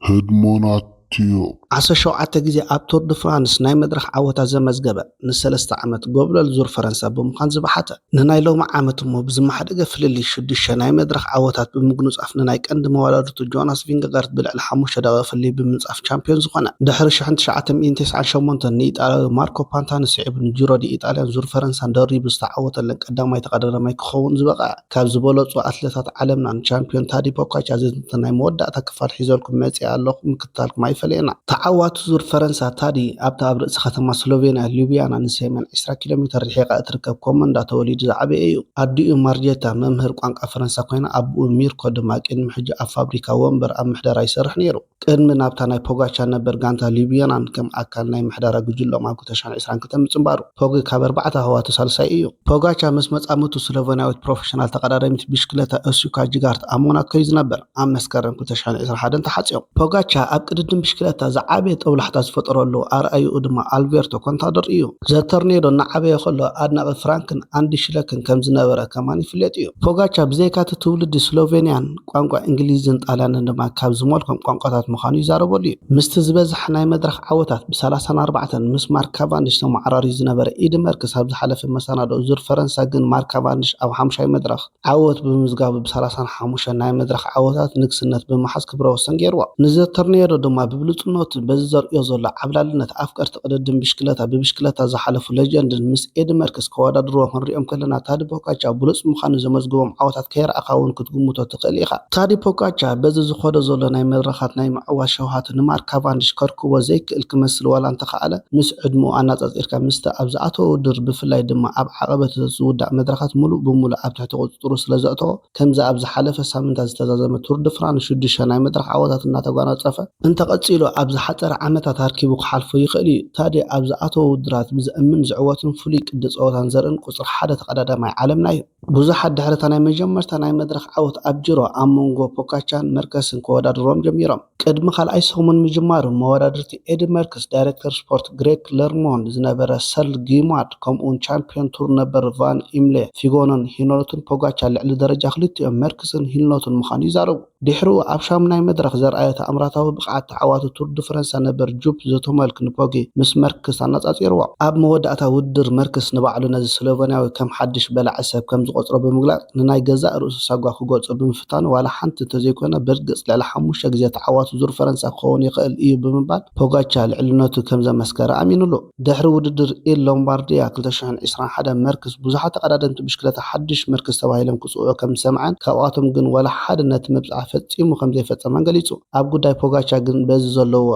ህድሞና ቲዩብ። ዓሰርተ ሸውዓተ ግዜ ኣብ ቱር ድ ፍራንስ ናይ መድረኽ ዓወታት ዘመዝገበ፣ ንሰለስተ ዓመት ጎብለል ዙር ፈረንሳ ብምዃን ዝበሓተ፣ ንናይ ሎሚ ዓመት እሞ ብዝማሓደገ ፍልልይ ሽዱሽተ ናይ መድረኽ ዓወታት ብምጉንጻፍ ንናይ ቀንዲ መወዳድርቱ ጆናስ ቪንገጋርት ብልዕሊ ሓሙሽተ ደቂቕ ፍልልይ ብምንጻፍ ቻምፒዮን ዝኾነ፣ ድሕሪ ሽሕን ትሽዓተ ሚእትን ተስዓን ሸሞንተን ንኢጣልያዊ ማርኮ ፓንታኒ ስዒቡ ንጂሮ ዲ ኢጣልያን ዙር ፈረንሳን ደሪቡ ዝተዓወተለን ቀዳማይ ተቐዳዳማይ ክኸውን ዝበቕዐ ካብ ዝበለጹ ኣትሌታት ዓለምና ንቻምፒዮን ታዲ ፖጋቻ ዘዝንተ ናይ መወዳእታ ክፋል ሒዘልኩም መጺኣ ኣለኹ፣ ምክትታልኩም ኣይፈለየና። ተዓዋቲ ዙር ፈረንሳ ታዲ ኣብታ ኣብ ርእሲ ከተማ ስሎቬንያ ሉብያና ንሰሜን ዕስራ ኪሎ ሜትር ርሒቓ እትርከብ ኮመንዳ ተወሊዱ ዝዓበየ እዩ። ኣዲኡ ማርጀታ መምህር ቋንቋ ፈረንሳ ኮይና ኣቦኡ ሚርኮ ድማ ቅድሚ ሕጂ ኣብ ፋብሪካ ወንበር ኣብ ምሕደራ ይሰርሕ ነይሩ። ቅድሚ ናብታ ናይ ፖጋቻ ነበር ጋንታ ሉብያናን ከም ኣካል ናይ ምሕደራ ጉጅሎም ኣብ ክልተ ሽሕን ዕስራን ክልተን ምጽንባሩ ፖግ ካብ ኣርባዕተ ኣሕዋቱ ሳልሳይ እዩ። ፖጋቻ ምስ መጻምቱ ስሎቨንያዊት ፕሮፌሽናል ተቐዳዳሚት ብሽክለታ ኦሲካ ጅጋርት ኣብ ሞናኮ እዩ ዝነበር። ኣብ መስከረም ክልተ ሽሕን ዕስራን ሓደን ተሓጽዮም። ፖጋቻ ኣብ ቅድድም ብሽክለታ ዝዓበየ ጦብላሕታ ዝፈጠረሉ ኣርኣይኡ ድማ ኣልቤርቶ ኮንታዶር እዩ። ዘተርኔዶ እናዓበየ ከሎ ኣድናቒ ፍራንክን ኣንዲ ሽለክን ከም ዝነበረ ከማን ይፍለጥ እዩ። ፖጋቻ ብዘይካቲ ትውልዲ ስሎቬንያን ቋንቋ እንግሊዝን ጣልያንን ድማ ካብ ዝመልኮም ቋንቋታት ምዃኑ ይዛረበሉ እዩ። ምስቲ ዝበዝሐ ናይ መድረኽ ዓወታት ብሰላሳን ኣርባዕተን ምስ ማርክ ካቫንዲሽ ተመዓራርዩ ዝነበረ ኢዲ መርክስ ኣብ ዝሓለፈ መሰናድኦ ዙር ፈረንሳ ግን ማርክ ካቫንዲሽ ኣብ ሓሙሻይ መድረኽ ዓወት ብምምዝጋቡ ብሰላሳን ሓሙሽተን ናይ መድረኽ ዓወታት ንግስነት ብምሓዝ ክብረ ወሰን ገይርዎ። ንዘተርኔዶ ድማ ብብሉጽነቱ በዚ ዘርእዮ ዘሎ ዓብላልነት ኣፍቀርቲ ቅድድም ብሽክለታ ብብሽክለታ ዝሓለፉ ሌጀንድን ምስ ኤዲ መርክስ ከወዳድርዎ ክንሪኦም ከለና ታዲ ፖጋቻ ብሉጽ ምዃኑ ዘመዝግቦም ዓወታት ከይረኣኻ እውን ክትግምቶ ትኽእል ኢኻ። ታዲ ፖጋቻ በዚ ዝኸዶ ዘሎ ናይ መድረኻት ናይ ምዕዋት ሸውሃት ንማርክ ካቫንዲሽ ከርክቦ ዘይክእል ክመስል ዋላ እንተኸኣለ ምስ ዕድመኡ ኣነጻጺርካ ምስቲ ኣብ ዝኣተወ ውድድር ብፍላይ ድማ ኣብ ዓቐበት ዝውዳእ መድረኻት ሙሉእ ብሙሉእ ኣብ ትሕቲ ቁጽጥሩ ስለ ዘእተዎ ከምዚ ኣብ ዝሓለፈ ሳምንታት ዝተዛዘመ ቱር ድ ፍራንስ ሽዱሽተ ናይ መድረኽ ዓወታት እናተጓናጸፈ እንተቐጺሉ ኣብ ዝሓጸረ ዓመታት ኣርኪቡ ክሓልፎ ይኽእል እዩ። ታዲ ኣብ ዝኣተወ ውድድራት ብዘእምን ዝዕወትን ፍሉይ ቅዲ ጸወታን ዘርእን ቁጽሪ ሓደ ተቐዳዳማይ ዓለምና እዩ። ብዙሓት ድሕሪ እታ ናይ መጀመርታ ናይ መድረኽ ዓወት ኣብ ጂሮ ኣብ መንጎ ፖጋቻን መርከስን ከወዳድሮም ጀሚሮም። ቅድሚ ካልኣይ ሰሙን ምጅማሩ መወዳድርቲ ኤዲ መርክስ ዳይሬክተር ስፖርት ግሬግ ለርሞንድ ዝነበረ ሰርል ጊማርድ ከምኡውን ቻምፒዮን ቱር ነበር ቫን ኢምሌ ፊጎኖን ሂኖትን ፖጋቻ ልዕሊ ደረጃ ክልቲኦም መርክስን ሂልኖትን ምዃኑ ይዛረቡ። ድሕሪኡ ኣብ ሻሙናይ መድረኽ ዘርኣዮ ተኣምራታዊ ብቕዓት ተዓዋቲ ቱር ድ ፍረንሳ ነበር ጁፕ ዘቶመልክ ንፖጌ ምስ መርክስ ኣነጻጺርዎ። ኣብ መወዳእታ ውድድር መርክስ ንባዕሉ ነዚ ስሎቨንያዊ ከም ሓድሽ በላዒ ሰብ ከም ዝቖጽሮ ብምግላጽ ንናይ ገዛእ ርእሱ ሳጓ ክገልጾ ብምፍታኑ ዋላ ሓንቲ እንተዘይኮነ ብርግጽ ልዕሊ ሓሙሽተ ግዜ ተዓዋቲ ዙር ፈረንሳ ክኸውን ይኽእል እዩ ብምባል ፖጋቻ ልዕልነቱ ከም ዘመስከረ ኣሚኑሉ። ድሕሪ ውድድር ኢል ሎምባርዲያ ክልተ ሽሕን ዕስራን ሓደን መርክስ ብዙሓት ተቐዳደምቲ ብሽክለታ ሓድሽ መርክስ ተባሂሎም ክጽውዑ ከም ዝሰምዐን ካብኣቶም ግን ዋላ ሓደ ነቲ መብጽዓ ፈጺሙ ከም ዘይፈጸመን ገሊጹ። ኣብ ጉዳይ ፖጋቻ ግን በዚ ዘለዎ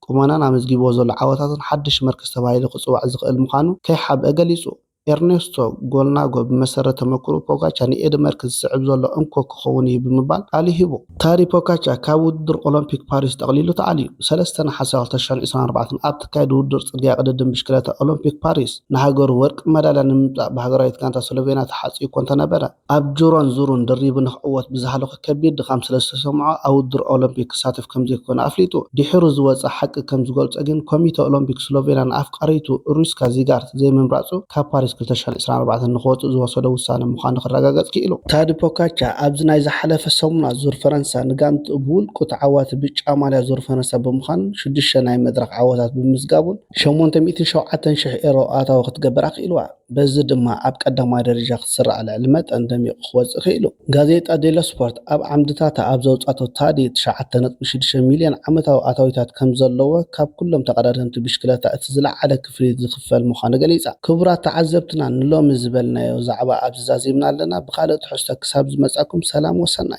ቁመናን ኣመዝጊብዎ ዘሎ ዓወታትን ሓድሽ መርክስ ተባሂሉ ክጽዋዕ ዝኽእል ምዃኑ ከይሓብአ ገሊጹ። ኤርኔስቶ ጎልናጎ ብመሰረት ተመክሮ ፖጋቻ ንኤዲ መርክስ ዝስዕብ ዘሎ እንኮ ክኸውን እዩ ብምባል ቃሉ ሂቡ። ታዲ ፖጋቻ ካብ ውድድር ኦሎምፒክ ፓሪስ ጠቕሊሉ ተኣልዩ። ሰለስተ ነሓሰ ክልተ ሽሕን ዕስራን ኣርባዕተን ኣብ ትካየድ ውድድር ጽርግያ ቅድድም ብሽክለታ ኦሎምፒክ ፓሪስ ንሃገሩ ወርቂ መዳልያ ንምምጻእ ብሃገራዊት ጋንታ ስሎቬንያ ተሓጽዩ እኮ እንተነበረ ኣብ ጁሮን ዙሩን ደሪቡ ንኽዕወት ብዝሃለኹ ከቢድ ድኻም ስለ ዝተሰምዖ ኣብ ውድድር ኦሎምፒክ ክሳተፍ ከም ዘይኮነ ኣፍሊጡ። ድሒሩ ዝወጸ ሓቂ ከም ዝገልጾ ግን ኮሚተ ኦሎምፒክ ስሎቬንያ ንኣፍቃሪቱ ሩስካ ዚጋርት ዘይምምራጹ ካብ ፓሪስ ክልተ ሽሕን ዕስራን ኣርባዕተን ንኽወጽእ ዝወሰዶ ውሳነ ምዃኑ ክረጋገጽ ክኢሉ። ታዲ ፖካቻ ኣብዚ ናይ ዝሓለፈ ሰሙናት ዙር ፈረንሳ ንጋንትኡ ብውልቁ ተዓዋቲ ብጫ ማልያ ዙር ፈረንሳ ብምዃን ሽዱሽተ ናይ መድረኽ ዓወታት ብምምዝጋቡን ሸሞንተ ሚእትን ሸውዓተን ሽሕ ኤሮ ኣታዊ ክትገብር ኣኽኢልዋ። በዚ ድማ ኣብ ቀዳማይ ደረጃ ክትስራዕ ልዕሊ መጠን ደሚቑ ክወጽእ ክኢሉ። ጋዜጣ ዴሎ ስፖርት ኣብ ዓምድታታ ኣብ ዘውጻቶ ታዲ ትሽዓተ ነጥቢ ሽዱሽተ ሚልዮን ዓመታዊ ኣታዊታት ከም ዘለዎ ካብ ኩሎም ተቐዳደምቲ ብሽክለታ እቲ ዝለዓለ ክፍሊት ዝኽፈል ምዃኑ ገሊጻ። ክቡራት ተዓዘብትና ንሎሚ ዝበልናዮ ዛዕባ ኣብዚ ዛዚምና ኣለና። ብኻልእ ትሕዝቶ ክሳብ ዝመጻኩም ሰላም ወሰናይ።